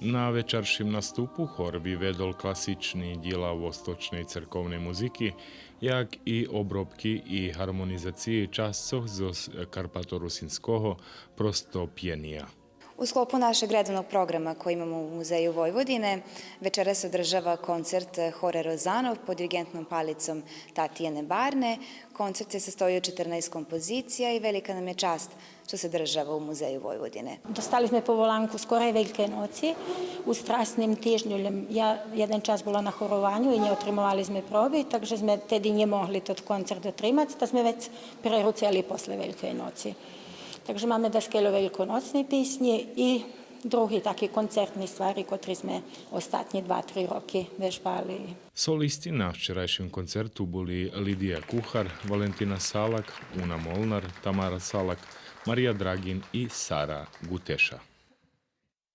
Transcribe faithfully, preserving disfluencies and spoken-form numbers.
На вечаршим наступу хор виведол класични дїла восточней церковней музики, як и обробки и гармонизациї часцох зоз карпаторусинского простопєния. У склопу нашег редовног програма који имамо у Музеју Војводине, вечерас се одржава концерт Хоре Розано под дириґентним палицом Татијане Барне. Концерт се састоји од четрнаест композиција и велика нам је част што се одржава у Музеју Војводине. Достали зме поволанку скорей Велькей ноци, у Страсним тижню, лєм я єден час була на хорованю и нє отримовали зме проби, так же зме теди нє могли тот концерт отримац, та зме вец преруцели после Велькей ноци. Так же маме даскельо вельконоцни писнї и други таки концертни ствари, котри зме остатнї два-три роки вежбали. Солисти на вчерайшим концерту були Лидия Кухар, Валентина Салак, Уна Молнар, Тамара Салак, Мария Драгин и Сара Гутеша.